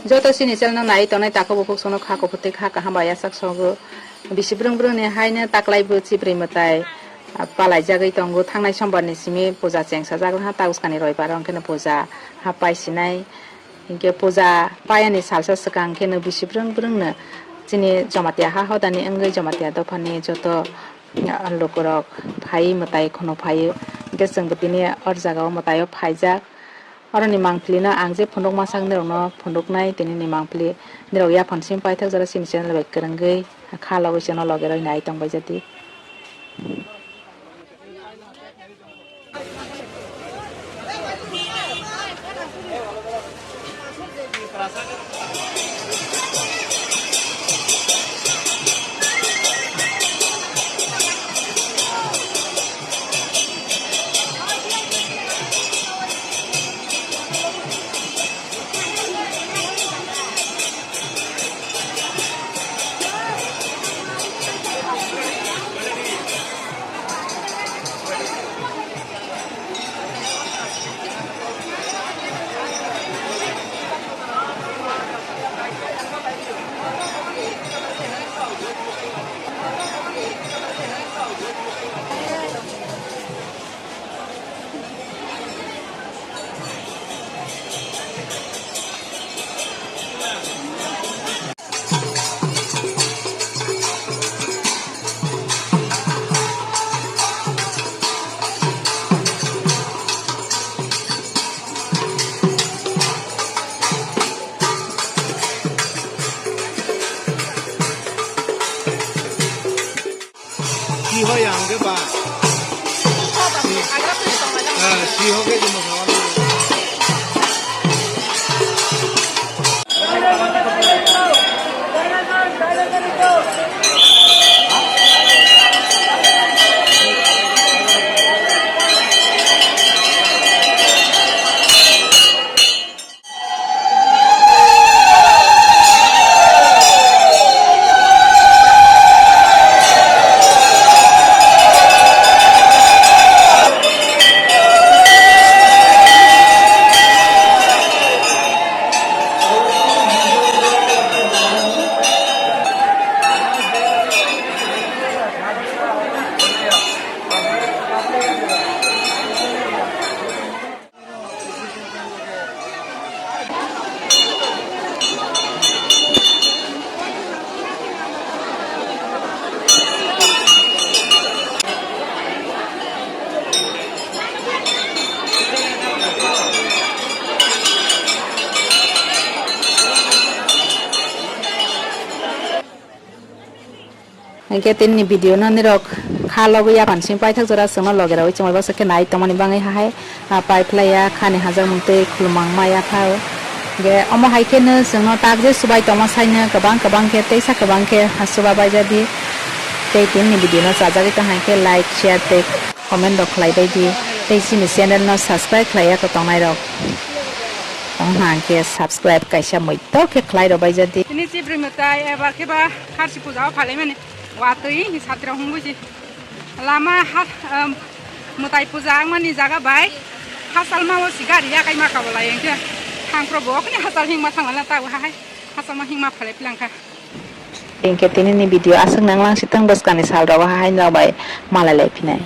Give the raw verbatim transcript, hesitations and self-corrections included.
Joto chini channel no nai tongnai takhuk bukhuk songno kha kuphur tei kha kaham bai yachak sogo. Bisi brwng brwng ni haino taklai bo chibrwi mwtai, ah, palaijagwi tongo. Thangnai sombar ni simi puja chengsajak ha, ta uskani roibar o hwnkhe no puja ha pai sinai. Hinkhe puja payani salsa swkang khe no bisi brwng brwng no chini Jamatia ha hodani wngwi Jamatia dophani joto, ah, lukurok phai mwtai kheno phaio. Hinkhe chwngbo tini o jaga o mwtai o phaijak. Oroni mangpili no ang je phunuk masa norok no phunuknai, tini ni mangpili norok yaphang simi paithak jora chini channel bai kwrwngwi kha logwi chwngno loge roi nai tong bai jadi. Si ho yang ke ba? Ah, si ho ke jumpa kawan. Hinkhe tini ni video no nirok kha logwi yapan simi paithak jora chwngno loge rogwi chwngbai baksa khe nai tongmani bagwi hahai, ah, pai phlaiya khani hajak mung tei khulumang maya pha o. Hinkhe omo hai kheno chwngno tak je chubai tongma saino kwbang kwbang khe teisa kwbang khe ha chuba bai jadi tei tini ni video no chajagwi tong hai khe like, share tei comment rok khlai bai di tei chini channel no subscribe khlai ya kwtangnairok. Wng hwnkhe subscribe kaisa muitok khe khlai rw bai jadi. Tini chibrwi mwtai eba khe ba kharchi puja o phalai mani watwi ni satri rok hwnwi si lama ha, um, mwtai puja wngmani jaga bai hachal ma o si gari yakai ma ka bo lai wngkhe thang pro bo okni hachal hingma thang la ta o hahai hachal ma hingma phalai plang kha. Hinkhe tini ni video aswk nang lang si thang bwskang ni sal rok o hahai norok bai malai lai phinai.